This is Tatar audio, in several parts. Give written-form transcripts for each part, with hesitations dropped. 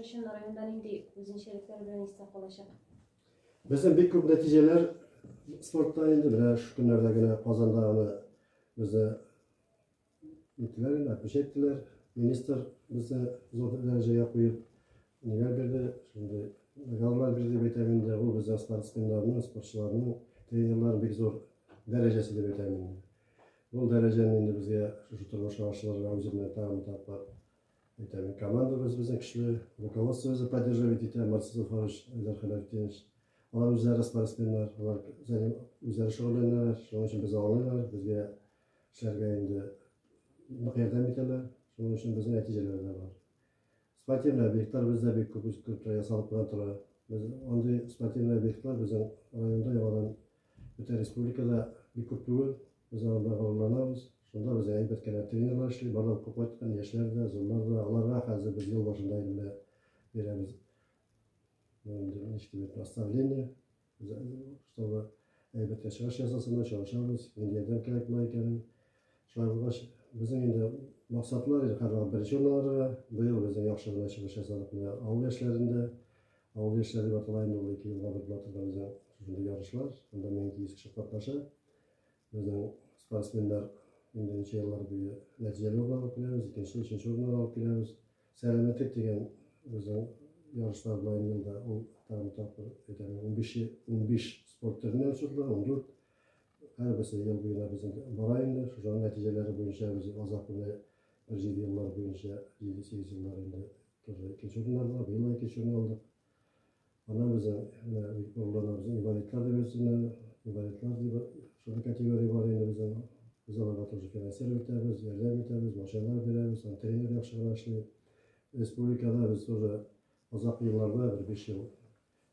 өчен районда нинди үзенчәлекләр белән истә калачак? Безнең бик күп нәтиҗәләр спортта инде. Менә шушы көннәрдә генә Казанда аны безне иттеләр инде, отмечать иттеләр. Министр безне зур дәрәҗәгә куеп ниләр бирде, шундый наградалар бирде дип әйтәм инде. Ул безнең спортсменнарның, спортчыларның, тренерларның бик зур дәрәҗәсе дип әйтәм инде. Ул дәрәҗәне инде безгә шушы тормышка ашырырга үземне тагын тапкыр әйтәм. Командабыз безнең көчле, руководство безне поддерживать итә, Марсис Зуфарович, Айдар Хәләфетдинович. Алар үзләре спортсменнар, алар үзләре шөгыльләнәләр, шуның өчен безне аңлыйлар, безгә эшләргә инде нык ярдәм итәләр. Шуның өчен безнең нәтиҗәләр дә бар. Спортивный объектлар бездә бик күп үсеп тора, ясалып кына тора. Без андый спортивный объектлар безнең районда яңадан бөтен республикада бик күп түгел. Без аның белән горурланабыз. Шунда безнең әйбәт кенә тренерлар эшли, барлык укып кайткан яшьләр дә, зурлар да. Аларга хәзер без ел башында инде менә бирәбез. Инде ничек дип әйтим, наставление. Чтобы әйбәт чыгыш ясасыннар, чыгышабыз, нинди ярдәм кирәк була икәнен. Шулай булгач, безнең инде максатлар инде һәрвакыт беренче урын алырга. Быел безнең яхшы гына чыгыш ясадык менә авыл яшьләрендә. Авыл яшьләре дип атала инде ул 2 елга бер була торган безнең шушындый ярышлар. Анда 1200 кеше катнаша. Безнең спортсменнар инде ничә еллар буе нәтиҗәле урын алып киләбез, икенче, өченче урыннар алып киләбез. Сәламәтлек дигән безнең ярышлар була инде елда, ул тагын тапкыр әйтәм, 15, 15 спорт төреннән чыгыла, 14. Һәрберсе ел буена безнең бара инде. Шушының нәтиҗәләре буенча без азак менә бер 7 еллар буенча, 7-8 еллар инде тоже икенче урыннарда, быел да икенче урын алдык. Аннан безнең менә бик горурланабыз, инвалидлар дип әйтсеннәр, инвалидлар дип шундый категория бар инде безнең. Без аларга тоже финансировать итәбез, ярдәм итәбез, машиналар бирәбез, һәм тренер яхшы гына эшли. Республикада без тоже озак елларда, бер 5 ел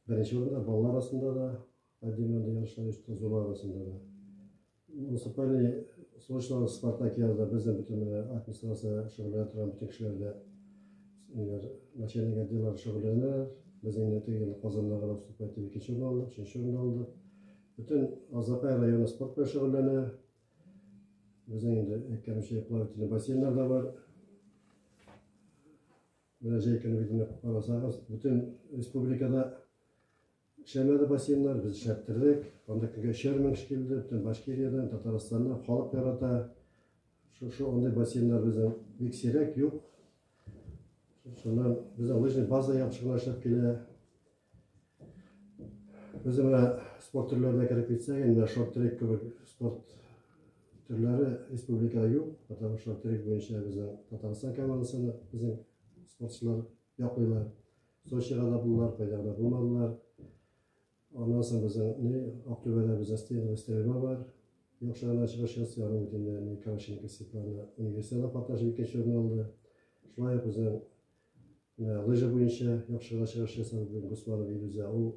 беренче урында, балалар арасында да, отдельно андый ярышлар оештырды, зурлар арасында да. Муниципальный срочно спартакиада безнең бөтен менә администрация шөгыльләнә торган бөтен кешеләр дә ниләр, начальник отделлар шөгыльләнәләр. Без инде теге елны Казанда гына выступать итеп икенче урын алдык, өченче урын алдык. Бөтен Азнакай районы спорт белән шөгыльләнә. Безнең инде әйткәнемчә плавательный бассейннар да бар. Менә җәй көне бит инде карасагыз, бөтен республикада эшләмәде бассейннар, без эшләттердек. Анда көнгә 3,5 мең кеше килде, бөтен Башкириядән, Татарстаннан халык ярата. Шушы андый бассейннар безнең бик сирәк, юк. Шуннан безнең лыжный база яхшы гына эшләп килә. Безнең менә спорт төрләренә кереп китсәк, инде менә шорт-трек кебек спорт төрләре республикада юк, потому что шорт-трек буенча безнең Татарстан командасын безнең спортчылар яклыйлар. Сочига да булдылар, кайда гына булмадылар. Аннан соң безнең ни Актүбәдә безнең стендовый стрельба бар. Яхшы гына чыгыш ясый, аның бит инде ни Кравченко Светлана универсиада катнашып икенче урын алды. Шулай ук безнең Менә лыжа буенча яхшы гына чыгыш ясады бүген Госманов Илүзә. Ул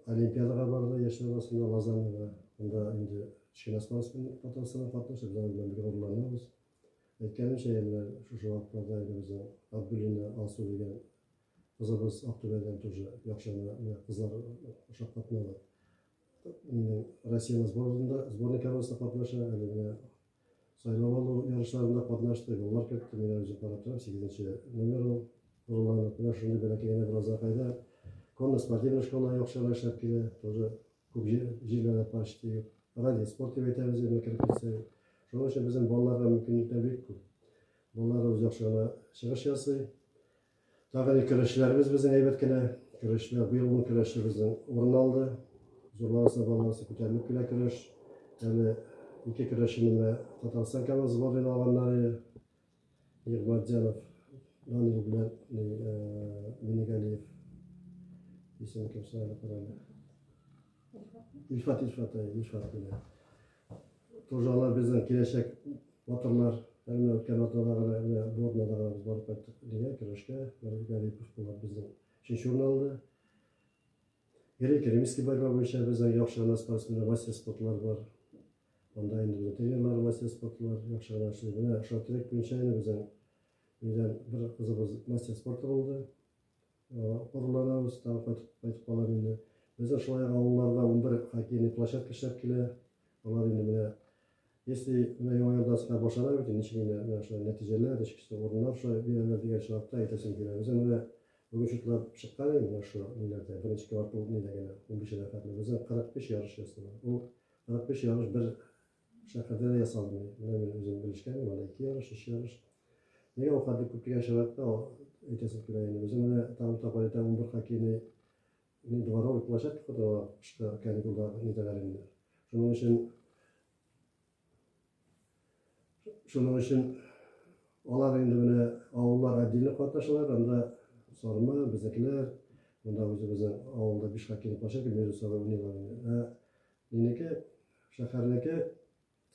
Олимпиадага барды яшьләр арасында Лозаннага. Анда инде кечкенә спортсмен Татарстаннан катнаша, без аның белән бик горурланабыз. Әйткәнемчә, менә шушы вакытларда инде безнең Абдуллина Алсу дигән кызыбыз Актүбәдән тоже яхшы гына менә кызлар шаккатмалы. Минем Россиянең сборында, сборный командасында катнаша, әле менә сайлап алу ярышларында катнашты, голлар кертте, мин үзем карап торам, 8 номер ул. Горурланып, менә шундый бәләкәй генә бер Азнакайда конно-спортивный школа яхшы гына эшләп килә, тоже күп җирләрдә почти юк. Ради спорт дип әйтәбез, инде кереп китсәк. Шуның өчен безнең балаларга мөмкинлекләр бик күп. Балаларыбыз яхшы гына чыгыш ясый. Тагын көрәшчеләребез безнең әйбәт кенә. Көрәшчеләр быел ун көрәшче безнең урын алды. Зурлар арасында балалар арасында күтәрелеп килә көрәш. Әле ике көрәшчене менә Татарстан командасы сборныйына алганнар иде. Нигъмәтҗанов Данил белән Минегалиев. Исеме кем соң әле карале. Илфат, Илфат, Илфат менә. Тоже алар безнең киләчәк батырлар. Әле менә үткән атнада гына, менә бу атнада гына без барып кайттык дигән көрәшкә. Гарипов Булат безнең өченче урын алды. Грек-римский борьба буенча безнең яхшы гына спортсменнар, мастер спортлар бар. Анда инде безнең тренерлар, мастер спортлар яхшы гына эшли. Менә шорт-трек буенча инде безнең өйдән бер кызыбыз мастер спорта булды. Горурланабыз, тагы кайтып, кайтып калам инде. Безнең шулай ук авылларда 11 хоккейный площадка эшләп килә. Алар инде менә, если менә яңа елдан соң башлана бит, ничек инде менә шулай нәтиҗәләр, ничек шулай урыннар шулай бирәләр дигән чынлап әйтәсем килә. Безнең менә Бүген чутлап чыккан идем, менә шул ниләрдә, беренче квартал нидә генә, 15 хәтле. Безнең 45 ярыш ясала. Ул 45 ярыш бер шәһәрдә дә ясалмый. Менә мин үзем белешкән идем, анда 2 ярыш, 3 ярыш. Нигә ул хәтле күп дигән чиратта әйтәсем килә инде. Безнең менә тагын тапалита 11 хоккейный не дворовый площадка кудыралар кышкы каникулда нидәләр инде. Шуның өчен алар инде менә авыллар отдельно катнашалар, анда Сарма, безнекеләр, монда үзебезнең авылда биш хоккейный площадка между собой уйныйлар инде. Ә минеке, шәһәрнеке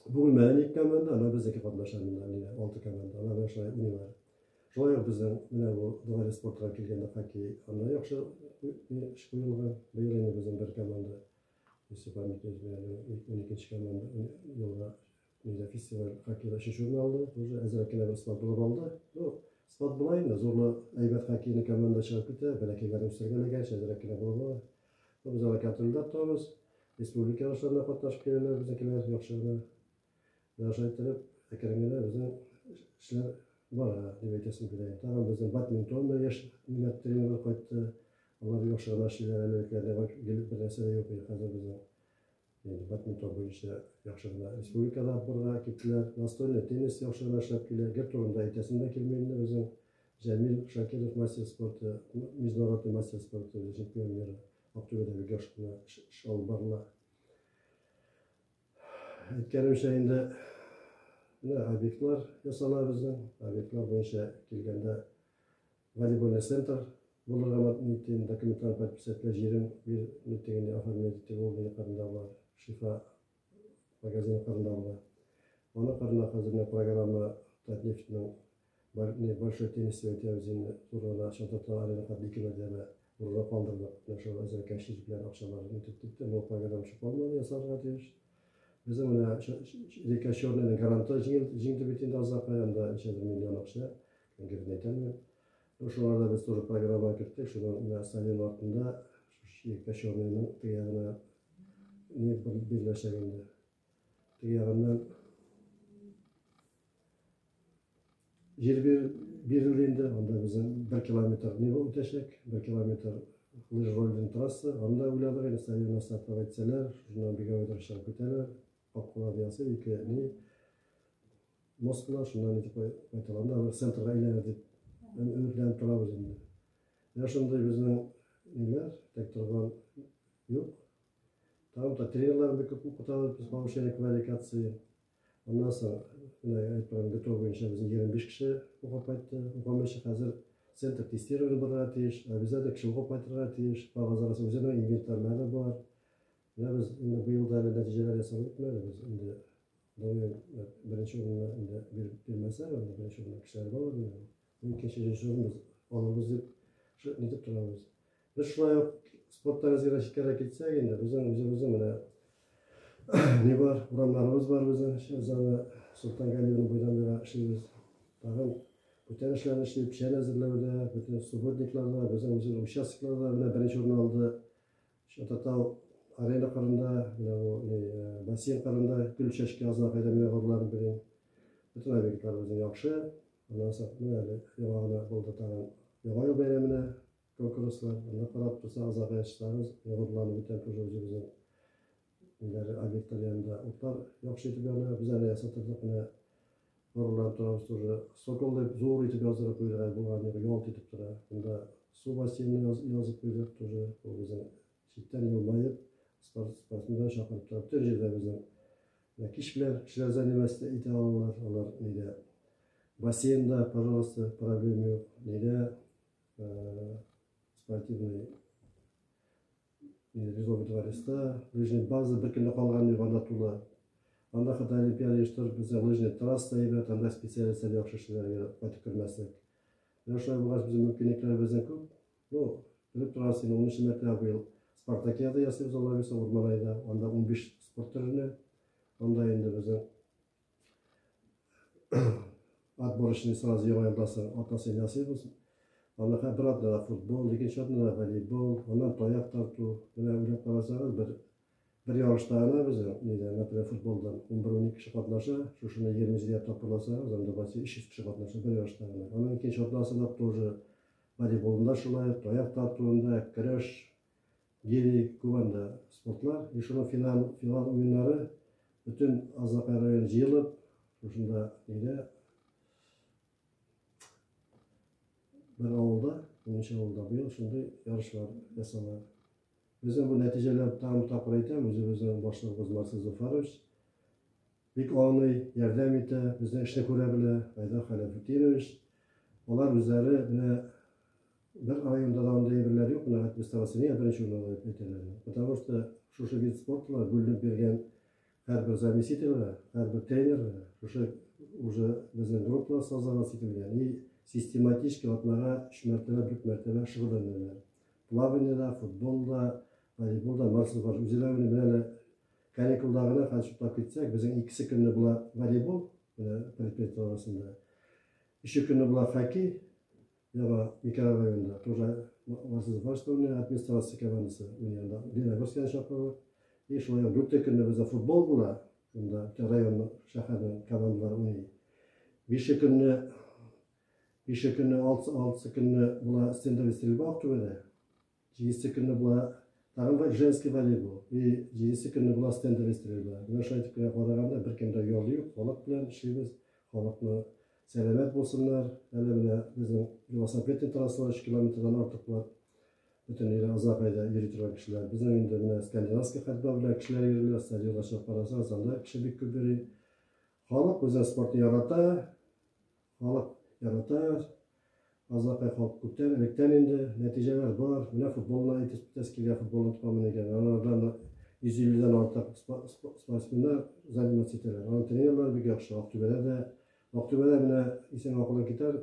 Бөгелмәдән ике команда, ана безнеке катнаша монда, менә алты команда, алар менә шулай уйныйлар. Шулай ук безнең менә бу дворец спортка килгәндә хоккей, анда яхшы эш куелган. Быел инде безнең бер команда, если память не изменяет, 12 команда елга нидә фестиваль хоккейда өченче урын алды. Уже әзрәк кенә бер склад булып алды. Ну, склад була инде, зурлы әйбәт хоккейный команда чыгып китә, бәләкәйләрне үстергәләгәч, әзрәк кенә булып ала. Без аны контрольдә тотабыз. Республика ярышларына катнашып киләләр безнекеләр яхшы гына. Менә шулай иттереп, әкрен генә безнең эшләр бара дип әйтәсем килә. Тагын безнең бадминтон белән яшь милләт тренерлар кайтты. Алар яхшы гына эшлиләр әле, гел бер нәрсә дә юк хәзер безнең. Инде бадминтон буенча яхшы гына республикада отборга киттеләр. Настольный теннис яхшы гына эшләп килә. Гер турында әйтәсем дә килми инде безнең Җәмил Шакиров мастер спорта, международный мастер спорта, чемпион мира. Актүбәдә бик яхшы гына эш алып барыла. Әйткәнемчә инде менә объектлар ясала безнең. Объектлар буенча килгәндә волейбольный центр булырга мөмкин, документлар подписать җирен бир дигәндә оформлять итеп ул кырында бар. Шифа магазины кырында була. Аның кырында хәзер менә программа Татнефтьнең большой теннис дип әйтәбез инде, зур гына Чатыртау арена хәтле ике мәртәбә урынга калдырдык. Менә шул әзрәк җир белән акчалар үтеп китте, но программа чыгып калмады, ясарга тиеш. Безнең менә Река Черныйның гранты җиңде бит инде Азнакай, анда ничәдер миллион акча, конкретно әйтәлмим. Шуларда без тоже программа керттек, шуның менә стадион артында Река Черныйның теге ягына не биреләчәк инде. Теге ягыннан җир бирелде инде, анда безнең 1 километр не үтәчәк, 1 километр лыжроллерный трасса, анда уйладык инде стадионга стартовать итсәләр, шуннан беговой дорожка чыгып китәләр, капкалар ясый, ике не мост була, шуннан итеп кайталар. Анда бер центрга әйләнер дип өметләнеп торабыз инде. Менә шундый безнең ниләр, тек торган юк. Тагын да тренерлар бик күп укытабыз без повышение квалификации. Аннан соң, менә әйтеп торган ГТО буенча безнең 25 кеше укып кайтты. Укымыйча хәзер центр тестирование булырга тиеш, обязательно кеше укып кайтырга тиеш. Кагазлары үзенең инвентарьлары бар. Менә без инде быел да әле нәтиҗәләр ясап бетмәде. Без инде беренче урынны инде бирмәсәк, анда беренче урынны кешеләр бар инде. Икенче, өченче урын без алырбыз дип нитеп торабыз. Без шулай ук спорттан әзгерәк читкәрәк китсәк инде, безнең үзебезнең менә ни бар, урамнарыбыз бар безнең. Без аны Солтан Галиевның буйдан буйга эшлибез. Тагын бүтән эшләрне эшли, печән әзерләүдә, бөтен субботникларда, безнең үзебезнең участокларда менә беренче урын алды. Шататау арена кырында, менә бу ни, бассейн кырында гөл чәчкә Азнакайда менә горурланып беләм. Бөтен объектлар безнең яхшы. Аннан соң менә әле яңа гына булды тагын Яңа ел бәйрәменә конкурслар. Анда карап торса, Азнакай чыксагыз, горурланып бөтен тоже үзебезнең ниләре объектлар янында утлар яхшы итеп яна. Без әле ясатырдык менә горурланып торабыз тоже. Сокол дип зур итеп яздырып куйдык, әле булган юк, ялт итеп тора. Монда су бассейны язып куйдык тоже. Ул безнең читтән елмаеп спортсменнар чакырып тора. Бөтен җирдә безнең менә кич белән кешеләр заниматься итә алалар. Алар нидә бассейнда, пожалуйста, проблема юк. Нидә спортивный Лизовый дворецта, лыжный база бер көндә калган юк, анда тулы. Анда хәтта олимпиада оештырып, безнең лыжный трасса әйбәт, анда специалистлар яхшы эшлиләр, кайтып кермәслек. Менә шулай булгач, безнең мөмкинлекләр безнең күп. Ну, белеп торасыз, инде 10 мәртәбә быел спартакиада ясыйбыз, Алла бирсә, Урманайда. Анда 15 спорт төренә. Анда инде безнең отборочный сразу яңа елдан соң атнасын ясыйбыз. Анда бер атнада футбол, икенче атнада волейбол, аннан таяк тарту. Менә уйлап карасагыз, бер ярышта гына безнең нидә, например, футболдан 11-12 кеше катнаша, шушыны 27 тапкырласагыз, анда почти 300 кеше катнаша бер ярышта гына. Аннан икенче атнасында тоже. Волейболында шулай, таяк тартуында, көрәш, гири, күп анда спортлар. И шуның финал уеннары бөтен Азнакай районы җыелып, шушында нидә бер авылда, унынчы авылда быел шундый ярышлар ясала. Безнең бу нәтиҗәләр тагын тапкыр әйтәм, үзебезнең башлыгыбыз Марсель Зуфарович бик аңлый, ярдәм итә, безнең эшне күрә белә, Айдар Хәләфетдинович. Алар үзләре менә бер районда да андый әйберләр юк, менә администрация нигә беренче урында дип әйтәләр. Потому что шушы вид спортлар бүленеп биргән һәрбер заместительгә, һәрбер тренерга шушы уже безнең группалар создаваться ителгән и систематически атнага өч мәртәбә, дүрт мәртәбә шөгыльләнәләр. Плаваниедә, футболда, волейболда Марсель Зуфарович үзе дә менә әле каникулда гына хәзер чутлап китсәк, безнең икесе көнне була волейбол, менә предприятие арасында. Өче көнне була хоккей, яңа микрорайонда, тоже Марсель Зуфарович уйный, администрация командасы уйный анда, Лениногорскийдан чакыралар. И шулай ук дүрте көнне бездә футбол була, монда бөтен район, шәһәрнең командалары уйный. Бише көнне, бише көнне, алтысы көнне була стендовый стрельба Актүбәдә. Җидесе көнне була тагын бер женский волейбол. И җидесе көнне була стендовый стрельба. Менә шулай итеп кенә караганда беркемдә ял юк, халык белән эшлибез. Халыкны сәламәт булсыннар. Әле менә безнең велосипедный трассалар 3 километрдан артык бар. Бөтен өйдә Азнакайда йөри торган кешеләр. Безнең инде менә скандинавский ходьба белән кешеләр йөриләр. Стадионга чыгып карасагыз, анда кеше бик күп йөри. Халык үзен спортны ярата. Халык ярата. Азнакай халык күптән, электән инде нәтиҗәләр бар. Менә футболны әйтеп үтәсе килгән, футболны тотканмын икән. Алардан 150-дән артык спортсменнар заниматься итәләр. Аның тренерлары бик яхшы. Актүбәдә дә, Актүбәдә менә исең акылың китәр,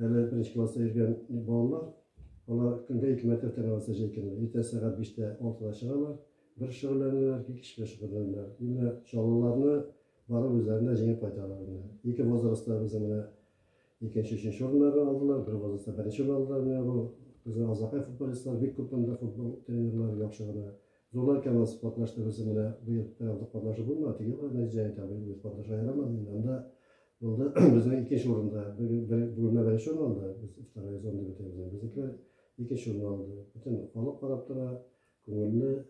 әле беренче класста йөргән балалар, алар көнгә ике мәртәбә тренироваться җәй көне. Иртә сәгать 5тә, 6да чыгалар, бер шөгыльләнәләр, кич бер шөгыльләнәләр. И менә Чаллыларны барып үзләренә җиңеп кайталар менә. Ике возрастта безнең менә икенче, өченче урыннарны алдылар, бер возрастта беренче урын алдылар менә бу безнең Азнакай футболистлар, бик күп монда футбол тренерлары яхшы гына. Зурлар командасы катнашты безнең менә быел берәү катнашып булмады, теге елга нәтиҗә әйтә, быел без катнаша ярамады инде. Анда булды безнең икенче урында, Бөгелмә беренче урын алды, без вторая зона дип әйтәбез. Безнекеләр икенче урын алды. Бөтен халык карап тора, күңелле.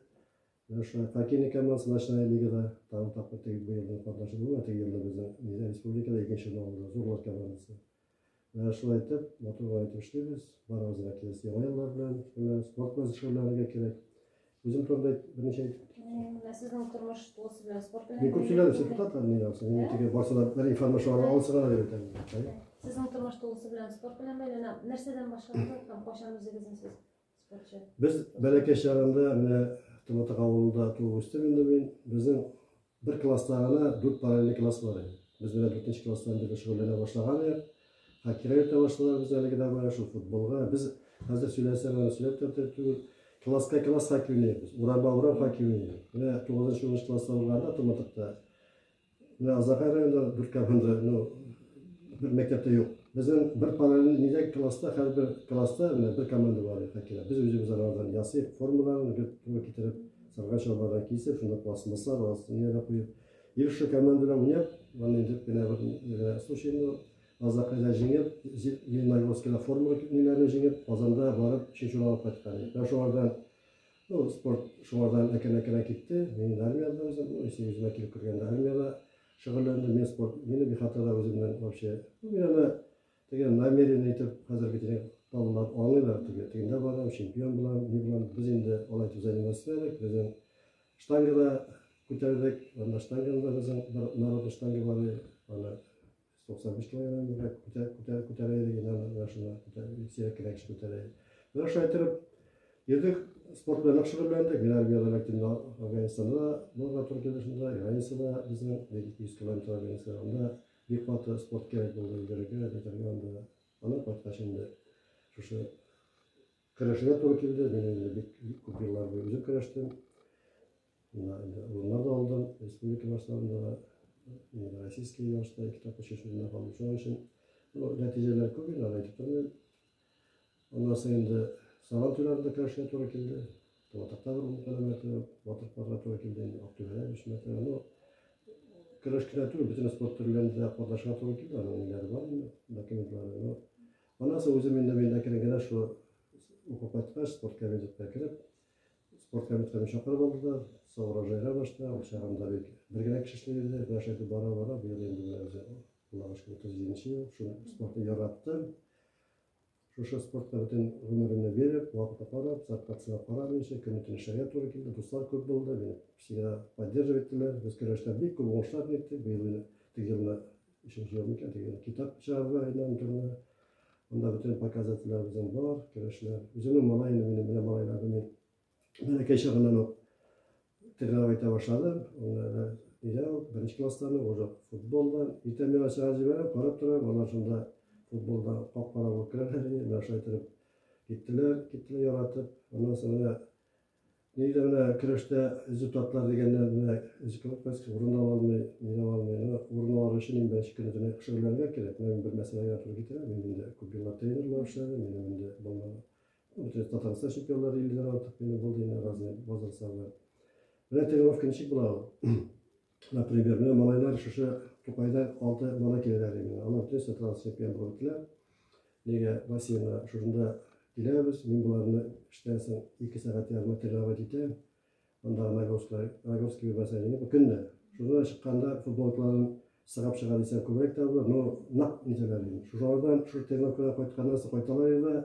Менә шулай хоккейный командасы ночная лигада тагын тапкыр теге быелның катнашып булмады, теге елны безнең нидә республикада икенче урын алды, зурлар командасы. Менә шулай итеп, матур гына итеп эшлибез. Барыбызга да киләсе яңа еллар белән, менә спорт белән шөгыльләнергә кирәк. Үзем турында берничә әйтеп. Менә сезнең тормыш тулысы белән спорт белән. Мин күп сөйләдем, син туктат әле, нигә алсың? Мин теге барсы да бер информация алсын гына дип әйтәм. Сезнең тормыш тулысы белән спорт белән бәйләнә. Нәрсәдән башланды һәм кайчан үзегезнең сез спортчы? Без бәләкәй чагында менә Тымытык авылында туып үстем инде мин. Безнең бер класста гына дүрт параллельный класс бар иде. Без менә дүртенче класстан бирле шөгыльләнә башлаган идек. Хоккейга йөртә башладылар безне әлеге дә баягы шул футболга. Без хәзер сөйләсәң, аны сөйләп тә бетереп түгел. Класска класс хоккей уйныйбыз. Урамга урам хоккей уйныйбыз. Менә тугызынчы, унынчы класста булганда Тымытыкта менә Азнакай районында дүрт команда, ну, бер мәктәптә юк. Безнең бер параллель нидә класста, һәрбер класста менә бер команда бар хоккейда. Без үзебез алардан ясыйк формаларын, гел туры китереп, сырган чалбардан кисеп, шунда пластмасса, астына да куеп. И шушы команда белән уйнап, аны инде менә бер генә случай инде Азнакайда җиңеп, Лениногорскида форма ниләрне җиңеп, Казанда барып өченче урын алып кайткан. Менә шулардан Ну, спорт шуңардан әкрен-әкрен китте. Мин инде армиядә үзем, ну, если үземә килеп кергәндә армиядә шөгыльләндем. Мин спорт, мине бихатада үземнең вообще, ну, мин аны теге намеренно итеп, хәзер бит инде балалар аңлыйлар, теге тегендә барам, чемпион булам, ни булам. Без инде алай итеп заниматься итмәдек. Безнең штангада күтәрдек, анда штангада да безнең бер народный штанга бар иде. Аны 95 килограммга күтәрә идек инде аны, менә шуны сирәк кенә кеше күтәрә иде. Менә шулай итеп йөрдек, спорт белән нык шөгыльләндек. Мин армиядә эләктем, Афганистанда да булырга туры килде шунда, границада безнең 200 километр граница. Анда бик каты спорт кирәк булды, йөрергә, нитәргә анда. Аннан кайткач инде шушы көрәшергә туры килде. Мин инде бик күп еллар буе үзем көрәштем. Менә инде урыннар да алдым, республика масштабында да, инде российский ярышта ике тапкыр өченче урында калдым. Шуның өчен, ну, нәтиҗәләр күп инде, аны әйтеп тормыйм. Аннан соң инде Сабан туйларында көрәшергә туры килде. Туматакта бер ун кадәр мәртәбә батыр калырга туры килде инде, Актүбәдә биш мәртәбә. Ну, көрәш кенә түгел, бөтен спорт төрләрендә катнашырга туры килде, аның ниләре бар инде, документлары. Ну, Аннан соң үзем инде мин әкрен генә шул укып кайткач, спорт комитетка кереп, спорт комитетка мине чакырып алдылар. Соображайга башта, ул чагында бик бер генә кеше эшли иде. Менә шулай итеп бара-бара, быел инде менә үзе, Аллага шөкер, 37 ел шул спортны яраттым. Шушы спортка бөтен гомеремне биреп, вакыты карап, зарплатасына карамыйча, көне-төне эшләргә туры килде. Дуслар күп булды, мине всегда поддерживать иттеләр. Без көрәштә бик күп уңышлар иттек. Быел инде теге елны, өченче ел микән, теге елны китап чыгардылар инде аның турында. Анда бөтен показательләр безнең бар, көрәшләр. Үземнең малаем, минем менә малайларны мин бәләкәй чагыннан ук тренировать итә башладым. Аны нидә ул, беренче класстан ук уже футболдан. Иртән миңа чыгарып җибәрәм, карап торам, алар шунда футболда кап-кара булып керәләр. Менә шулай итеп киттеләр, киттеләр яратып. Аннан соң менә нидә менә көрәштә результатлар дигәннән менә кайсы урын ала алмый, нидә ала алмый. Урын алыр өчен иң беренче көне шөгыльләнергә кирәк. Менә мин бер мәсьәләгә туры китерәм. Мин инде күп еллар тренер булып эшләдем. Минем инде балалар Бөтен Татарстан чемпионнары 50-дән артык минем булды инде разный возрастларда. Менә тренировка ничек була ул? Например, менә малайлар шушы Тукайда 6 бала киләләр инде. Алар бөтенесе Татарстан чемпион булып беттеләр. Нигә бассейнга шушында киләбез. Мин боларны эштән соң 2 сәгать ярымга тренировать итәм. Андагы нагрузка, нагрузка бирмәсәң, инде көн дә. Шуннан чыкканда футболкаларын сыгап чыга дисәм күбрәк тә булыр, но нак нитәләр инде. Шушылардан, шул тренировкадан кайтканнан соң кайталар иде,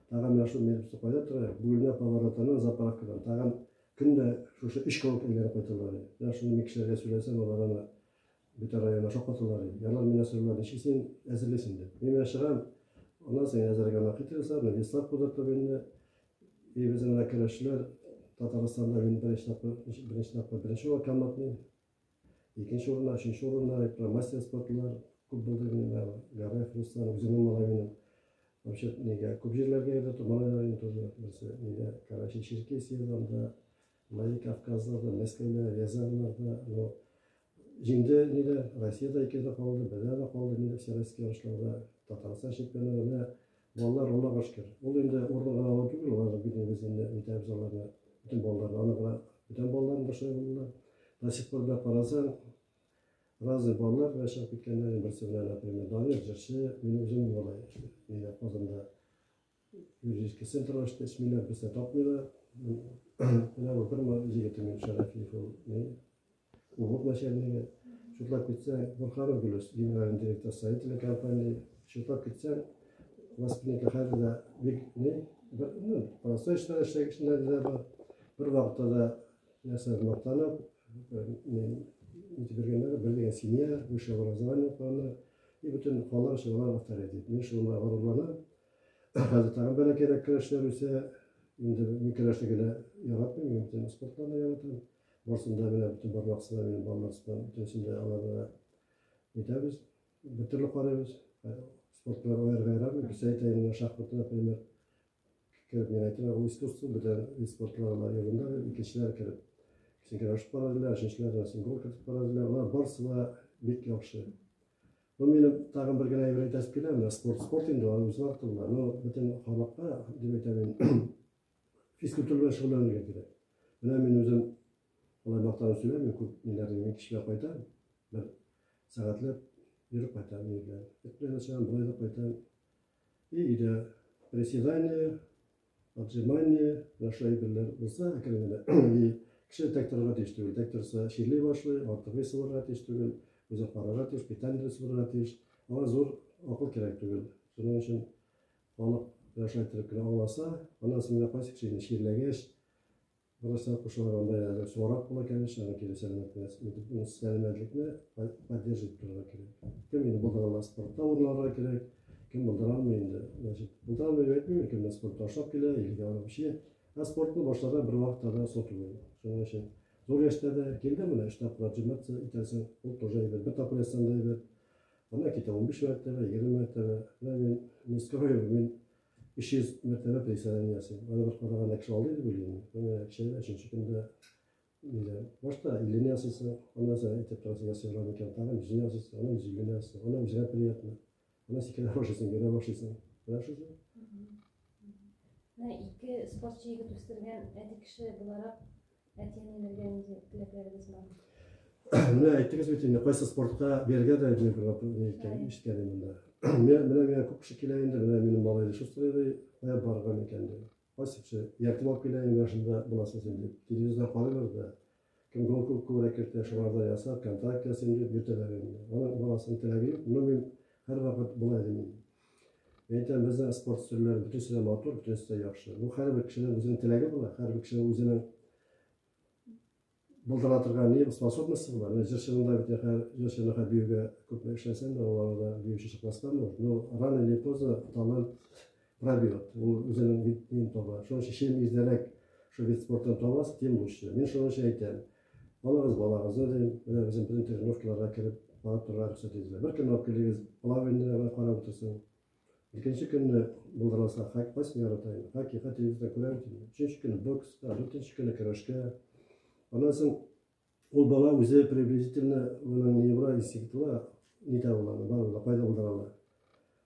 тагын менә шул минем кайда тора, бүленә поворотаннан, заправкадан, тагын көн дә шушы өч круг әйләнеп кайталар иде. Менә шуны мин кешеләргә сөйләсәм, алар аны бөтен районда шаккаталар иде. Алар миннән сорыйлар, ничек син әзерлисең дип. Мин менә чыгам, аннан соң әзерләгән вакыт ясап, веслар кудыртып инде. И безнең менә көрәшчеләр Татарстанда мин беренче тапкыр, беренче тапкыр беренче урын командный, икенче урыннар, өченче урыннар, мастер спортлар күп булды минем, Гараев Руслан, үземнең малай минем. Вообще нигә күп җирләргә йөрде, малайлар инде тоже, берсе нигә Карачи Черкесиядә, анда Владикавказда, Мәскәүдә, Рязаньларда, но җиңде нидә, Россиядә икедә калды, бездә дә калды нидә, всероссийский ярышларда, Татарстан чемпионаты, менә балалар Аллага шөкер. Ул инде урын гына алу түгел, алар бит без инде үтәбез аларны, бөтен балаларны, аны гына, бүтән балаларны да шулай булдылар. До сих пор да карасаң, разный балалар белән чыгып киткәннәр, берсе белән, например, Данир җырчы, минем үзем малай, нидә Казанда юридический центр ачты, эчмиләр, берсе тапмыйлар. Менә бу бер егетем минем Шәрәфиев, ул ни, УГОП начальнигы. Чутлап китсәң, Бурханов Гөлүс, генеральный директор строительной компании. Чутлап китсәң, воспитанники хәзер дә бик ни, бер, ну, простой эшләр эшләгән кешеләр дә бар. Бер вакытта да нәрсә мактанып, нитеп йөргәннәр, бер дигән семья, высшее образование алганнар. И бөтен халык өчен алар авторитет. Мин шуңа горурланам. Хәзер тагын бәләкәйрәк көрәшләр үсә. Инде мин көрәшне генә яратмыйм, мин бөтен спортларны яратам. Барсын да менә бөтен бармак сына минем балалар сына, бөтенесен дә аларны да нитәбез, бер төрле карыйбыз. Спорт белән аерырга ярамый. Берсе әйтә, менә шахматны, например, кереп мин әйтәм, ул искусство, бөтен вид спортлар алар ерунда, икенчеләр кереп син көрәшеп кара диләр, өченчеләр син гол кертеп кара диләр. Алар барысы да бик яхшы. Бу минем тагын бер генә әйбер әйтәсем килә, менә спорт спорт инде, аның үз вакыты була. Но бөтен халыкка, дип әйтәм мин, физкультура белән шөгыльләнергә кирәк. Менә мин үзем алай мактанып сөйләмим, күп ниләрне мин кич белән кайтам, бер сәгатьләп йөреп кайтам өй белән. Эт белән дә чыгам, болай да кайтам. И өйдә приседание, отжимание, менә шулай әйберләр булса, әкрен генә. И кеше тәк торырга тиеш түгел. Тәк торса чирли башлый, артык вес булырга тиеш түгел, үзе карарга тиеш, питание дөрес булырга тиеш. Аңа зур акыл кирәк түгел. Шуның өчен халык менә шулай итеп кенә аңласа, аннан соң менә кайсы кеше инде чирләгәч, врачлар кушалар, анда әзер соңрак була, конечно, аны кире сәламәтлекне, сәламәтлекне поддерживать торырга кирәк. Кем инде булдыра ала спортта урын алырга кирәк, кем булдыра алмый инде. Значит, булдыра алмый дип әйтмим, кемдер спорт ташлап килә, или вообще. Ә спортны башларга бер вакытта да соң түгел. Шуның өчен зур яшьтә дә килде менә өч тапкыр отжиматься итәсең, ул тоже әйбәт. Бер тапкыр ясасаң да әйбәт. Анда китә 15 мәртәбә, 20 мәртәбә. Менә мин не скрою, мин 300 мәртәбә приседание ясыйм. Аны бер караганда кеше алдый дип уйлыйм. Менә кичә өченче көндә нидә башта 50 ясыйсың, аннан соң әйтеп торасың, ясый алам икән, тагын 100 ясыйсың, аннан 150 ясыйсың, аннан үзеңә приятно. Аннан сикерә башлыйсың, йөрә башлыйсың. Менә шушы. Менә ике спортчы егет үстергән әти кеше буларак, әти-әниләргә нинди теләкләрегез бар? Менә әйттегез бит инде, кайсы спортка бирергә дә инде бер вакыт ни икән, ишеткән идем монда. Менә менә миңа күп кеше килә инде, менә минем малай шустрый ди, кая барган икән ди. Кайсы кеше ияртеп алып килә инде, шунда буласың син дип. Телевизордан карыйлар да, кем гол күп күбрәк кертә, шулардан ясап, контракт ясыйм дип йөртәләр инде. Аның баласының теләге юк, но мин һәрвакыт болай дим инде. Мин әйтәм, безнең спорт төрләре бөтенесе дә матур, бөтенесе дә яхшы. Бу һәрбер кешенең үзенең теләге була, һәрбер кешенең үзенең булдыра торган ни способности була. Менә җырчының да бит хәзер җырчыны хәзер биюгә күпме эшләсәң дә, ул арада биюче чыкмаска может. Но рано или поздно талант пробьет. Ул үзенең вид нин таба. Шуның өчен чем иртәрәк шул вид спортын табасыз, тем лучше. Мин шуның өчен әйтәм. Алыгыз балагызны дим, менә безнең бөтен тренировкаларга кереп карап торырга рөхсәт ителә. Бер көн алып килегез, плавание гына карап утырсын. Икенче көнне булдырылса, хоккей кайсын ярата инде? Хоккейга телевизордан күрә бит инде. Өченче көнне бокска, дүртенче көнне көрәшкә. Аннан соң ул бала үзе приблизительно моның ни була, инстинкты була, нитә була, бар була, кайда булдыра ала.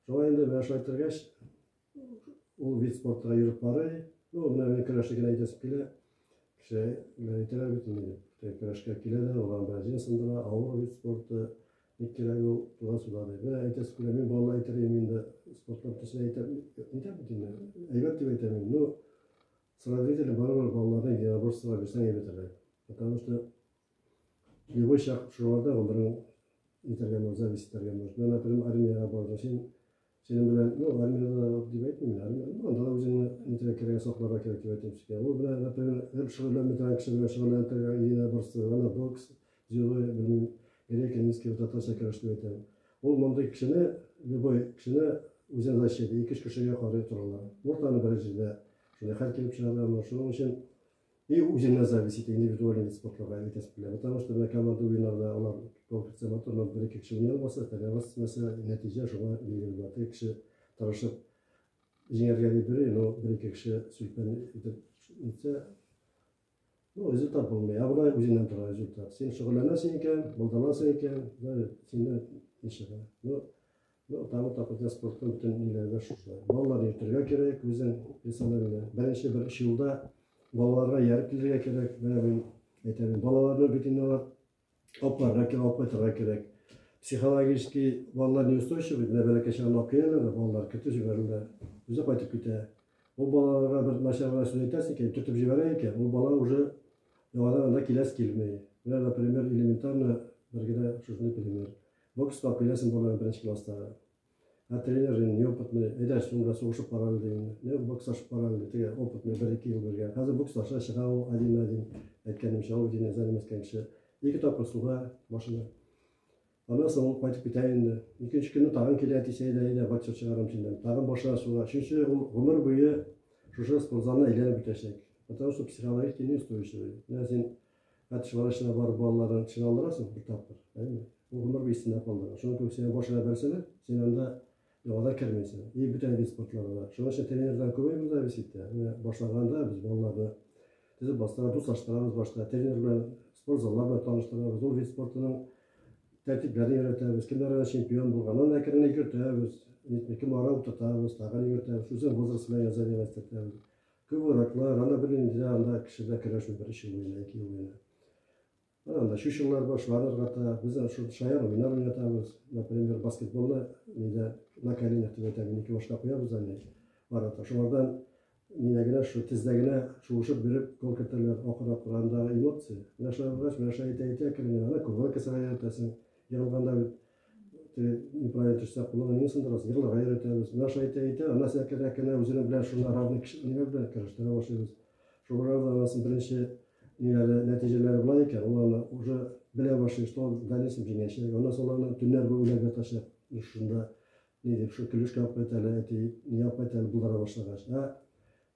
Шуңа инде менә шулай итергәч, ул вид спортка йөреп карый. Ну, менә мин көрәшне генә әйтәсем килә. Кеше белән әйтәләр бит инде. Көрәшкә килә дә, алар белән җен сындыра, авыр вид спорты. Ник кирәк ул туда суда ди. Менә әйтәсе килә, мин балалар әйтер идем инде, спортлар төсенә әйтәм, әйтәм бит инде. Әйбәт дип әйтәм инде. Ну, сравнительно барыбер балаларны единоборствога бирсәң әйбәтрәк. Потому что любой чак шуларда гомерең итәргә может, зависит итәргә может. Менә, например, армиягә бардың, син синең белән, ну, армиядә да дип әйтмим мин, армия, ну, анда да үзеңне нитәргә кирәк, сакларга кирәк дип әйтәм сезгә. Ул белән, например, гел шөгыльләнми торган кеше белән шөгыльләнеп единоборство, ана бокс, дзюдо, белмим, грек-римский, татарча көрәш дип әйтәм. Ул мондый кешене, любой кешене үзен защищать, ике-өч кешегә карый торалар. Может, аны бер җирдә шундый хәл килеп чыгарга, может, шуның өчен И үзеннән зависит индивидуальный вид спортларга әйтәсе килә. Потому что менә команда уеннарда алар гол кертсә матур, но бер-ике кеше уйный алмаса, тәгәрмәс нәтиҗә шуңа билгеле була. Теге кеше тырышып җиңәргә дип йөри, но бер-ике кеше сүлпән итеп нитсә, ну, результат булмый. Ә болай үзеннән тора результат. Син шөгыльләнәсең икән, булдырасың икән, да, синнән ни чыга. Ну, Ну, тагы тапырда спортның бөтен ниләре дә шушылай. Балаларны йөртергә кирәк, үзең персонально. Беренче бер өч елда балаларга ияреп килергә кирәк. Менә мин әйтәм, балаларны бит инде алар алып барырга кирәк, алып кайтырга кирәк. Психологически балалар неустойчивый, менә бәләкәй чагында алып киләләр дә, балалар кертеп җибәрелә, үзе кайтып китә. Ул балаларга бер начар гына сүз әйтәсең икән, төртеп җибәрә икән, ул бала уже яңадан анда киләсе килми. Менә, например, элементарно бер генә шушындый пример. Бокска киләсең баланы беренче класстагы. Ә тренер инде неопытный, әйдә шуның белән сугышып кара әле ди инде. Не бокслашып кара әле, теге опытный бер-ике ел бергә. Хәзер бокслаша чыга ул один на один. Әйткәнемчә, ул бит инде заниматься кеше. Ике тапкыр суга башына. Аннан соң ул кайтып китә инде. Икенче көнне тагын килә әтисе, әйдә, әйдә, боксер чыгарам синнән. Тагын башына суга. Өченче ул гомер буе шушы спортзалны әйләнеп үтәчәк. Потому что психологически неустойчивый. Менә син Ә теш врачына барып балаларның тешен алдырасың бер тапкыр, әйеме? Ул гомер буе исендә калдыра. Шуның кебек синең башыңа бәрсәләр, син анда яңадан кермисең. И бүтән вид спортларда да. Шуның өчен тренердан күп әйбер зависит итә. Менә башлаганда без балаларны төзеп бастыра, дуслаштырабыз башта, тренер белән спорт заллар белән таныштырабыз. Ул вид спортының тәртипләрен өйрәтәбез, кемнәр анда чемпион булган, аны әкрен йөртәбез, нитми, кем ара утыртабыз, тагын йөртәбез, үзенең возраст белән заниматься итәбез. Күп анда бернинди дә анда кешедә көрәшми бер өч ел буена, ике ел буена. Менә анда чучеллар бар, шулар ыргата. Без аны шул шаян уйнар уйнатабыз. Например, баскетболны нидә на коленях дип әйтәм, ике башка куябыз аны. Ворота. Шулардан нидә генә, шу тездә генә шуышып биреп гол кертәләр, акыра-акыра андагы эмоция. Менә шулай булгач, менә шулай әйтә-әйтә әкрен генә аны кувырка өйрәтәсең. Егылганда бит теге неправильно төшсә, кулыңны нигә сындырасың? Егылырга өйрәтәбез. Менә шулай әйтә-әйтә, аннан соң әкрен-әкрен үзенең белән шунда равный кеше ниләр белән көрәштерә башлыйбыз. Шуларда анасын беренче ниләре, нәтиҗәләре була икән, ул аны уже белә башлый, что в дальнейшем җиңәчәк. Аннан соң аны төннәр буе уйлап ятачак. Шунда ни дип, шул клюшка алып кайт әле, әти, ни алып кайт әле, булдыра башлагач. Ә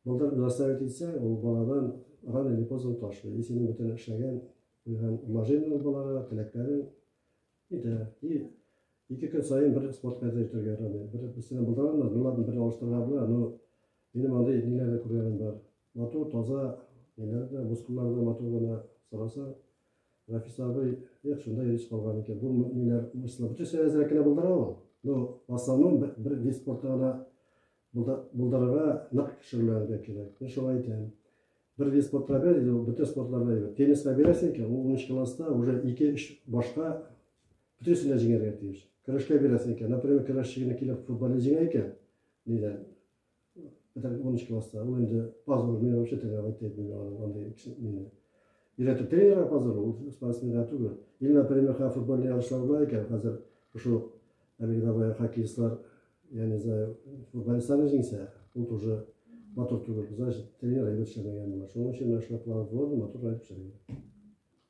булдырып заставить итсәң, ул баладан рано или поздно ташлый. И синең бөтен эшләгән, куйган вложение ул балага, теләкләрең китә. И ике көн саен бер спортка да йөртергә ярамый. Бер берсенә булдыра алмас, ну ладно, бер алыштырырга була, но минем андый ниләр дә күргәнем бар. Матур, таза ниләр дә, мускуллары да матур гына сораса, Рафис абый, эх, шунда йөрис калган икән. Бу ниләр, мышцалар бөтенесе әзрәк кенә булдыра ул. Но в основном бер вид спорты гына булдырырга нык шөгыльләнергә кирәк. Мин шулай әйтәм. Бер вид спортка бер, бөтен спортларда әйбәт. Тенниска бирәсең икән, ул 13 класста уже 2-3 башка бөтенесен дә җиңәргә тиеш. Көрәшкә бирәсең икән, например, көрәшче генә килеп футболны җиңә икән, нидән, 13 класста, ул инде позор, мин вообще тренировать итмим аның андый кешене. Өйрәтеп тренерга позор, ул спортсменга түгел. Или, например, футбольный ярышлар була икән, хәзер шушы әлеге дә баягы хоккеистлар, я не знаю, футболистларны җиңсә, ул тоже матур түгел. Значит, тренер әйбәт эшләмәгән була. Шуның өчен менә шулай план була, матур итеп эшләргә.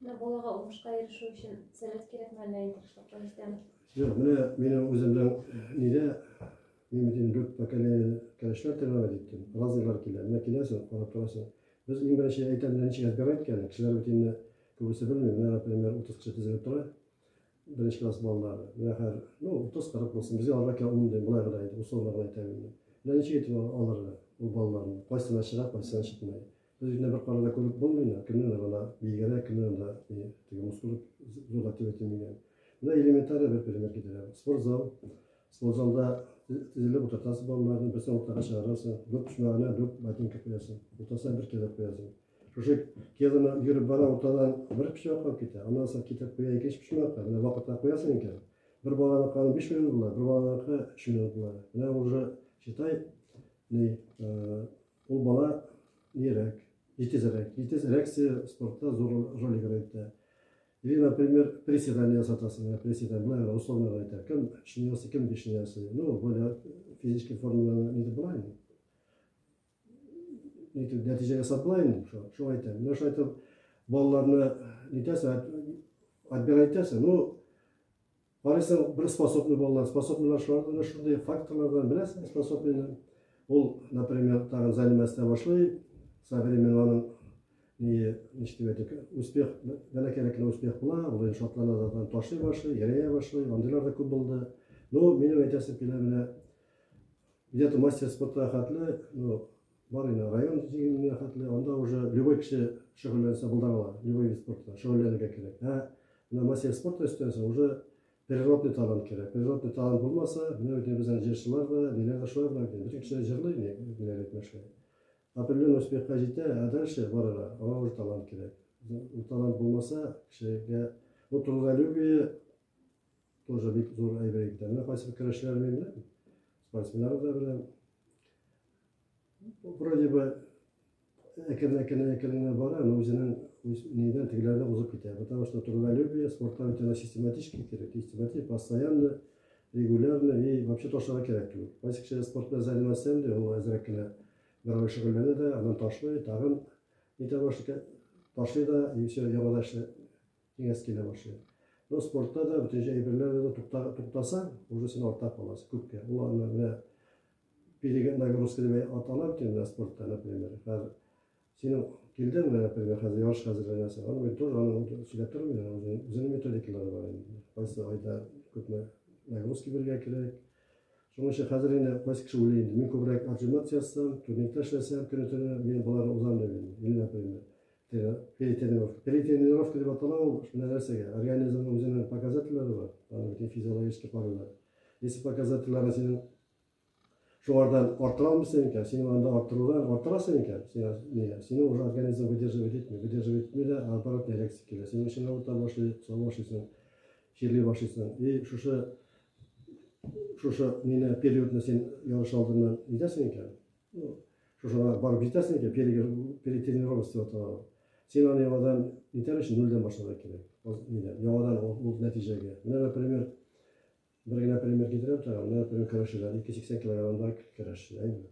Менә балага уңышка ирешү өчен сәләт кирәкме, әллә тырышлык җитәме? Юк, менә минем үземнең нидә, мин бит инде дүрт поколение көрәшләр тренировать иттем. Разыйлар килә. Менә киләсең, карап торасың. Без иң беренче әйтәм, менә ничек отбирать икәнен. Кешеләр бит инде күбесе белми. Менә, например, 30 кеше тезелеп тора. Беренче класс балалары. Менә хәзер, ну, 30-40 булсын, безгә аларга килә 10 дим, болай гына инде, условно гына әйтәм инде. Менә ничек итеп алырга ул балаларны? Кайсына чыга, кайсына чыкмый. Без инде бер карада күреп булмый инде, кемнең гына биегрәк, кемнең дә теге мускул зур актив ителмәгән. Менә элементарный бер пример китерәм. Спортзал. Спортзалда тезелеп утыртасың балаларны, берсен уртага чыгарасың, дүрт почмагына дүрт ботинка куясың, уртасына бер кеда куясың. Шушы кеданы йөреп бара, уртадан бер почмакка алып китә, аннан соң китереп куя икенче почмакка. Менә вакытта куясың икән. Бер баланыкы аның 5 минут була, бер баланыкы 3 минут була. Менә уже считай, ни, ул бала нирәк, җитезрәк. Җитез реакция спортта зур роль играет. Или, например, приседание ясатасың, менә приседание, болай гына условно гына әйтәм. Кем өчне ясый, кем бишне ясый. Ну, более физический форманы нитеп була инде. Нитеп нәтиҗә ясап була инде, шул әйтәм. Менә шулай итеп балаларны нитәсең, отбирать итәсең. Ну, карыйсың, бер способный балалар, способныйлар шулардан шундый факторлардан беләсең, способныйны. Ул, например, тагын заниматься башлый, со временем аның не, ничек дип әйтик, успех, бәләкәйрәк кенә успех була, ул инде шатлана да, ташлый башлый, йөрәя башлый, андыйлар да күп булды. Ну, минем әйтәсем килә, менә где-то мастер спортка хәтле, ну, бар инде район җиңенә хәтле, анда уже любой кеше шөгыльләнсә булдыра ала, любой вид спортта шөгыльләнергә кирәк. Ә менә мастер спорта өстәнсә, уже природный талант кирәк. Природный талант булмаса, менә бит безнең җырчылар да, ниләр дә шулай була бит. Бөтен кеше җырлый, ниләр әйтмешли. Определенный успехка җитә, ә дальше барырга, аңа уже талант кирәк. Ул талант булмаса, кешегә, ну, трудолюбие тоже бик зур әйбер икән. Менә кайсы бер көрәшчеләр мин беләм, спортсменнар да беләм. Вроде бы әкрен-әкрен әкрен бара, но үзенең нидән тегеләрдән узып китә. Потому что трудолюбие спортта бит ана систематически кирәк, систематически, постоянно, регулярно и вообще ташларга кирәк түгел. Кайсы кеше спорт белән заниматься итә, ул әзрәк кенә бер ай шөгыльләнә дә, аннан ташлый, тагын нитә башлый, ташлый да, и все, яңадан эшлә киңәс килә башлый. Но спортта да, бөтен әйберләрдә дә туктаса, уже син артта каласың күпкә. Ул аны менә перенагрузка дип атала бит инде спортта, например. Хәзер синең килдең, менә, например, хәзер ярышка әзерләнәсең. Аның бит тоже аның сөйләп тормыйм, үзенең методикалары бар инде. Кайсы айда күпме нагрузка бирергә кирәк. Шуның өчен хәзер инде кайсы кеше уйлый инде, мин күбрәк отжиматься ясасам, турникта эшләсәм, көне-төне мин боларны узам дип инде. Или, например, перетренировка. Перетренировка дип атала ул менә нәрсәгә? Организмның үзенең показательләре бар, аның бөтен физиологический карыйлар. Если показательләре синең шуңардан арттыра алмыйсың икән, синең анда арттырудан арттырасың икән, синең уже организм выдерживать итми, выдерживать итми дә, обратная реакция килә. Синең эчеңә авырта башлый, кыса башлыйсың, чирли башлыйсың. И шушы мине периодны син ярыш алдыннан нитәсең икән, ну, шушыңа барып җитәсең икән, перетренировка дип атала. Син аны яңадан нитәр өчен нульдән башларга кирәк. Яңадан ул нәтиҗәгә. Менә, например, бер генә пример китерәм тагын. Менә, например, көрәшчеләр, 280 килограммда көрәшче, әйме?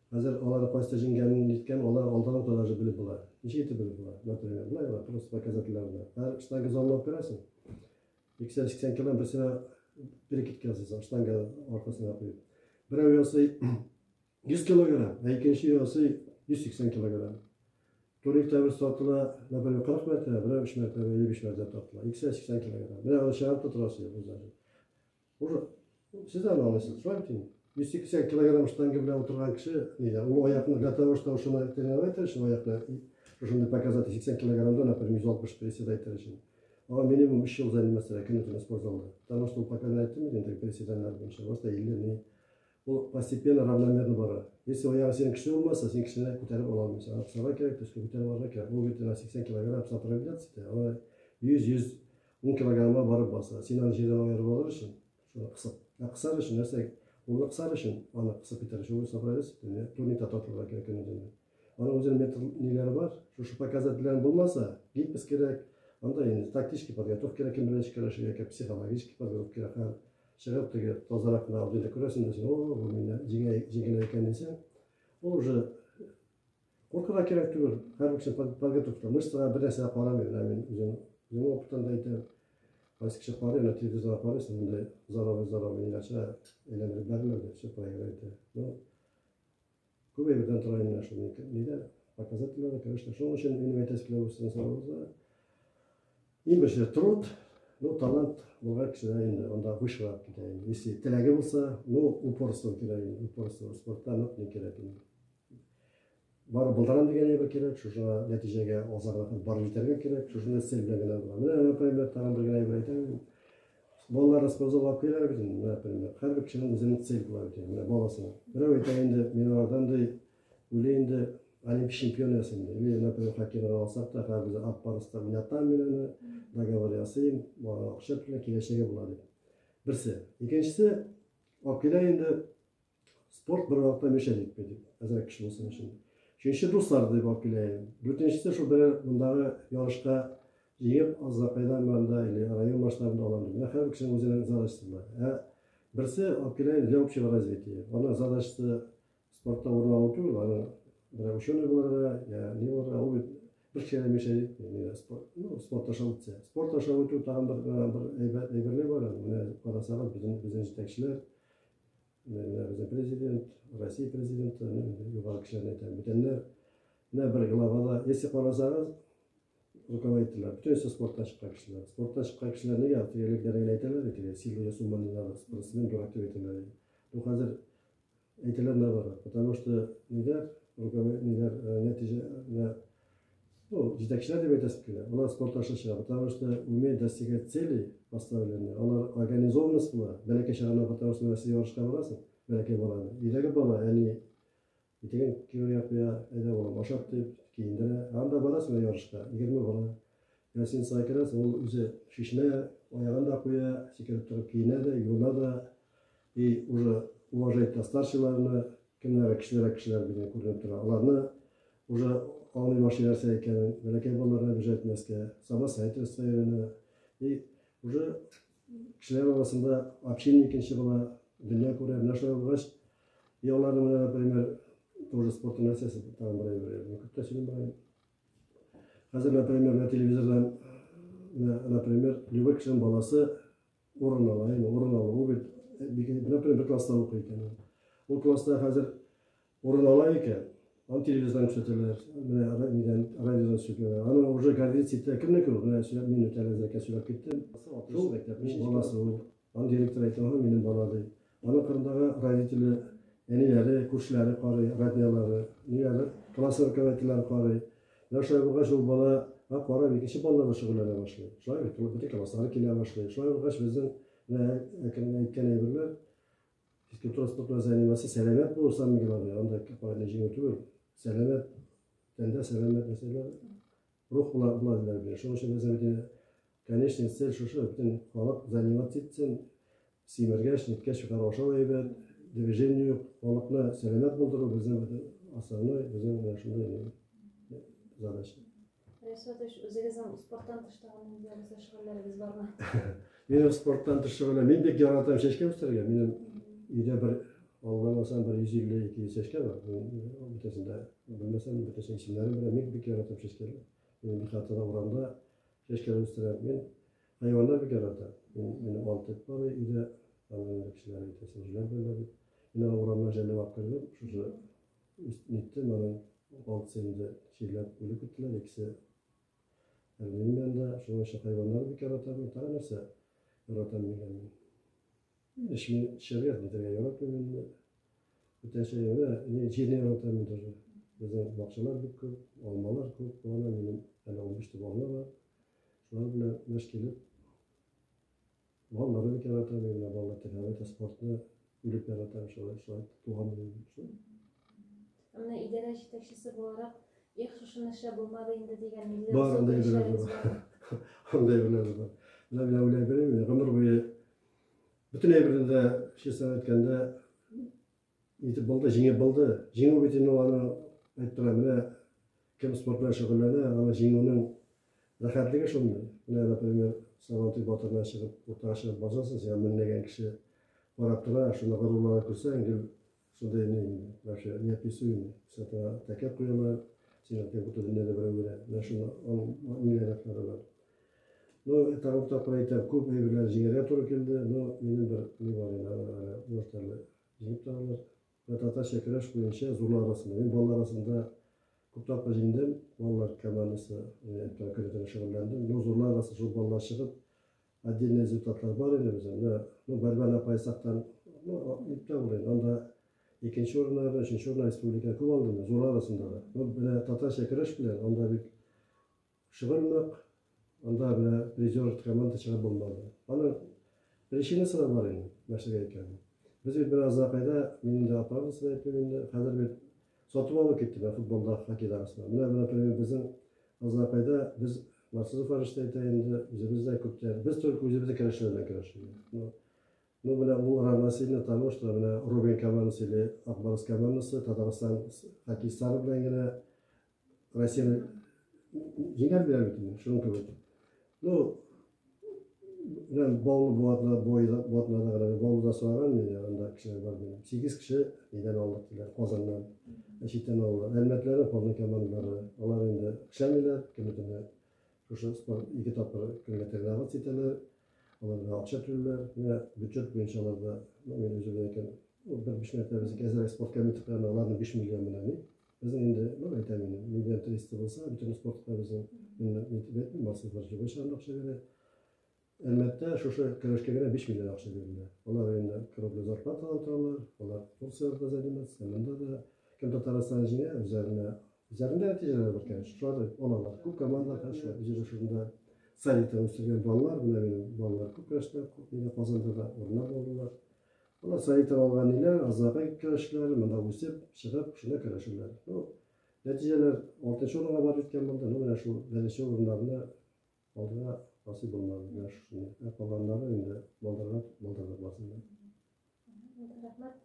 Хәзер алар кайсы җиңгәнен ниткән, алар алдан ук даже белеп була. Ничек итеп белеп була? Например, болай гына, просто показательләр белән. Һәр штанга залына керәсең. 280 килограмм берсенә перекидка ясыйсың, штанга аркасына куеп. Берәү ясый 100 килограмм, ә икенче ясый 180 килограмм. Турникта бер тартыла, например, 40 мәртәбә, берәү 3 мәртәбә или 5 мәртәбә тартыла. 280 килограмм. Менә аны чыгарып та торасы юк, значит. Уже сез дә аңлыйсыз, шулай бит инде. 180 килограмм штанга белән утырган кеше, нидә, ул аякны для того, чтобы шуны тренировать итәр өчен аякны, шушындый показатель 80 килограммда, например, 160 приседать итәр өчен. Аңа минимум 3 ел заниматься көне-төне спортзалда. Потому что ул пока әйттем бит инде, приседаниеләр буенча, просто 50 ни. Ул постепенно, равномерно бара. Если аягың синең көчле булмаса, син кешене күтәреп ала алмыйсың. Аны кысарга кирәк, төскә күтәреп алырга кирәк. Ул бит менә 80 килограмм сопротивляться итә. Аны 100-110 килограммга барып баса. Син аны җирдән аерып алыр өчен, шуны кысып. Ә кысар өчен нәрсә? Кулны кысар өчен, аны кысып китәр өчен, ул сопротивляться итә. Турникта тартылырга кирәк көнне-төнне. Аның үзенең метод ниләре бар. Шушы показательләр булмаса, гипс кирәк. Анда инде тактический подготовка кирәк, кем белән ничек көрәшергә кирәк, психологический подготовка кирәк. Һәм чыгып теге тазарак кына алдында күрәсең дә син, о, бу мине җиңә, җиңелә икән дисәң, ул уже куркырга кирәк түгел. Һәрбер кеше подготовка. Мышцага бер нәрсә карамый. Менә мин үзем үзем опыттан да әйтәм. Кайсы кеше карый, менә телевизорга карыйсың, мондай здоровый, здоровый ниләр чыга, әйләндереп бәрелә дә, все проиграет. Ну, күп әйбердән тора инде шул нидә, показательләр, конечно. Шуның өчен минем әйтәсе килә бу сезнең соравыгызга. Иң беренче труд, ну, талант булган кешедә инде анда вышерак китә инде. Если теләге булса, ну, упорство кирәк инде, упорство. Спортта нык ни кирәк инде. Бары булдырам дигән әйбер кирәк, шушы нәтиҗәгә азагына барып җитәргә кирәк, шушындай цель белән генә була. Менә, например, тагын бер генә әйбер әйтәм. Балаларны спортзалга алып киләләр бит инде, например. Һәрбер кешенең үзенең цель була бит инде, менә баласының. Берәү әйтә инде, мин алардан ди, уйлый инде, олимпия чемпионы ясыйм ди. Или, например, хоккейдан алсак та, хәзер без Ак Барста уйнатам мин аны, договор ясыйм, балага акча түлә, киләчәге була дип. Берсе. Икенчесе, алып килә инде, спорт бер вакытта мешать итми дип, әзрәк кеше булсын өчен. Өченче дуслар дип алып килә. Дүртенчесе шул берәр мондагы ярышка җиңеп, Азнакайдан анда или район масштабында алам дип. Менә һәрбер кешенең үзенең задачасы була. Ә берсе алып килә для общего развития. Аның задачасы спортта урын алу түгел, аның берәр ученый булырга, я ни булырга, ул бит бер кешегә дә мешать итми. Спорт, ну, спорт аша үтсә. Спорт аша үтү тагын бер бер әйбәт әйберләр бар. Менә карасагыз, безнең безнең җитәкчеләр Менә безнең президент, Россия президенты, югары кешеләрне әйтәм, бүтәннәр. Менә бер главада, если карасагыз, руководительләр, бөтенесе спорттан чыккан кешеләр. Спорттан чыккан кешеләр нигә теге элекләр генә әйтәләр, теге сильный с ума не надо, спортсмен дурак дип әйтәләр. Ну хәзер әйтәләр наоборот, потому что ниләр, ниләр нәтиҗә, ну, җитәкчеләр дип әйтәсем килә, алар спорт аша чыга, потому что умеют достигать целей поставленные, алар организованность була, бәләкәй чагыннан, потому что менә сез ярышка барасың, бәләкәй баланы, өйдәге бала, әни итеген кияргә куя, әйдә балам, ашат дип, киендерә, анда барасың менә ярышка, 20 бала, гостиницага керәсең, ул үзе чишенә, аягын да куя, сикереп торып киенә дә, юына да, и уже уважать та старшийларны, кемнәр кечерәк кешеләр безгә күренеп тора, аларны уже аңлый башлый нәрсә икәнен, бәләкәй балаларны обижать итмәскә, самостоятельностька өйрәнә. И уже кешеләр арасында общение икенче була, дөнья күрә. Менә шулай булгач, и аларны менә, например, тоже спортның нәрсәсе тагын бер әйбер. Мин күп тә сөйлим бугай. Хәзер, например, менә телевизордан, менә, например, любой кешенең баласы урын ала, әйме, урын ала. Ул бит, например, бер класста укый икән. Ул класста хәзер урын ала икән, аны телевизордан күрсәтәләр, менә нидән, радиодан күрсәтәләр. Аны уже гордиться итә. Кемнеке ул? Менә сөйләп, мин үтә әзрәкә сөйләп киттем. Шул мәктәпнең баласы ул. Аны директор әйтә, ага, минем бала ди. Аның кырындагы родители, әниләре, күршеләре карый, роднялары, ниләре, класс руководительләре карый. Менә шулай булгач, ул бала карап, икенче балалар да шөгыльләнә башлый. Шулай бит, бөтен класслары килә башлый. Шулай булгач, безнең менә әкрен әйткән әйберләр, физкультура спорт белән заниматься, сәламәт булу самое главное. Анда кайда җиңү түгел, сәламәт тәндә сәламәт нәрсәләр, рух була, була диләр бит. Шуның өчен безнең бөтен конечный цель шушы, бөтен халык заниматься итсен, симергәч, ниткәч, югары ашау әйбәт, движение юк, халыкны сәламәт булдыру безнең бөтен основной, безнең менә шундый задача. Рәис Фатыйхович, үзегезнең спорттан тыш тагын нинди дә булса шөгыльләрегез бармы? Минем спорттан тыш шөгыльләр, мин бик яратам чәчкә үстерергә. Минем өйдә бер алдамасам бер 150-200 чәчкә бар. Мин бөтәсен дә белмәсәм, бөтәсен исемнәрен беләм. Мин бик яратам чәчкәләр. Минем ихатада урамда чәчкәләр үстерәм. Мин хайваннар бик яратам. Мин, минем алты эт бар өйдә. Аны инде кешеләр әйтәсен, җүләр беләләр дип. Мин аны урамнан жәлләп алып кердем. Шушы ниттем, аның алтысы инде чирләп үлеп киттеләр, икесе әле минем янда. Шуның өчен хайваннар бик яратам. Мин тагы нәрсә яратам микән мин? Мин эшми, эчәргә, нитәргә яратмыйм инде. Бүтәнчә менә ни җирне яратам мин тоже. Безнең бакчалар бик күп, алмалар күп. Ана минем әле 15 төп алма бар. Шулар белән мәш килеп, балаларны бик яратам мин. Менә балалар тәкъдим итә спортны. Үлеп яратам, шулай, шулай туган шул. Менә идарә җитәкчесе буларак, эх, шушыны эшләп булмады инде дигән ниндидер Бар, андый әйберләр бар. Андый әйберләр бар. Менә мин уйлай белмим, гомер буе бөтен әйберне дә, честно әйткәндә, итеп булды, җиңеп булды. Җиңү бит инде ул аны әйтеп тора, менә кем спорт белән шөгыльләнә, аны җиңүнең рәхәтлеге шундый. Менә, например, Сабантуй батырына чыгып, уртага чыгып басасың, сиңа меңләгән кеше карап тора, шуны горурланып күрсәң, гел шундый ни инде, вообще неописуемый. Сиңа тәкә куялар, сиңа как будто дөньяда берәү генә. Менә шуны аның ниләр бар. Ну, тагын тапкыр әйтәм, күп әйберләр җиңәргә туры килде, но минем бер ни бар инде, аны әле, может, әле җиңеп тә алыр. Менә татарча көрәш буенча зурлар арасында, мин балалар арасында күп тапкыр җиңдем, балалар командасы көне-төне шөгыльләндем. Но зурлар арасында шул балалар чыгып, отдельный результатлар бар инде безнең. Менә, ну, борьба на поясактан, ну, иптә булды инде. Анда икенче урыннарны, өченче урыннар республика күп алды инде, зурлар арасында да. Ну, менә татарча көрәш белән анда бик шөгыль нык, анда менә призер команда чыгып булмады. Аның причинасы да бар инде, нәрсәгә икәнен. Без бит бераз кайда, мин инде оправдаться да итмим инде, хәзер бит сатып алып китте менә футболда, хоккейда арасында. Менә, например, безнең Азнакайда без Марсузов Фаришта әйтә инде, үзебез дә күптән, без только үзебезнең көрәшчеләр белән көрәшәбез. Ну, менә ул равносильно тому, что менә Рубин командасы или Ак Барс командасы Татарстан хоккеистлары белән генә Россияне җиңәр белән бит инде, шуның кебек. Ну, менә Баулы бу атна, бу атнада гына Баулыда сораган мине, анда кешеләр бар минем. 8 кеше нидән алдык диләр, Казаннан, читтән алдылар. Әлмәтләрнең полный командалары, алар инде эшләмиләр, көне-төне шушы спорт ике тапкыр көнгә тренироваться итәләр, аларга акча түлиләр. Менә бюджет буенча аларда, ну, мин үзем әйткән, бер биш мәртәбә безнең әзерәк спорт комитетларына аларның 5 миллион менә ни. Безнең инде, ну, әйтәм инде, миллион триста булса, бөтен спортка безнең, мин әйтмим, Марсель Фарҗибович анда акча бирә. Әлмәттә шушы көрәшкә генә 5 миллион акча бирелә. Алар инде крупный зарплата алып торалар, алар Турциядә заниматься, монда да кем Татарстан җиңә, үзләренә үзләрендә нәтиҗәләр бар, конечно. Шулар алалар. Күп командалар хәзер үзләре шунда садикта үстергән балалар, менә минем балалар күп көрәштә, күп нидә Казанда да урыннар алдылар. Алар садиктан алган ниләр, Азнакай көрәшчеләре монда үсеп, чыгып, шунда көрәшәләр. Ну, нәтиҗәләр алтынчы урынга барып җиткән булды. Ну, менә шул беренче урыннарны алырга насыйп булмады. Менә шушыны. Ә калганнары инде балдырга балдырга барсын. Рәхмәт.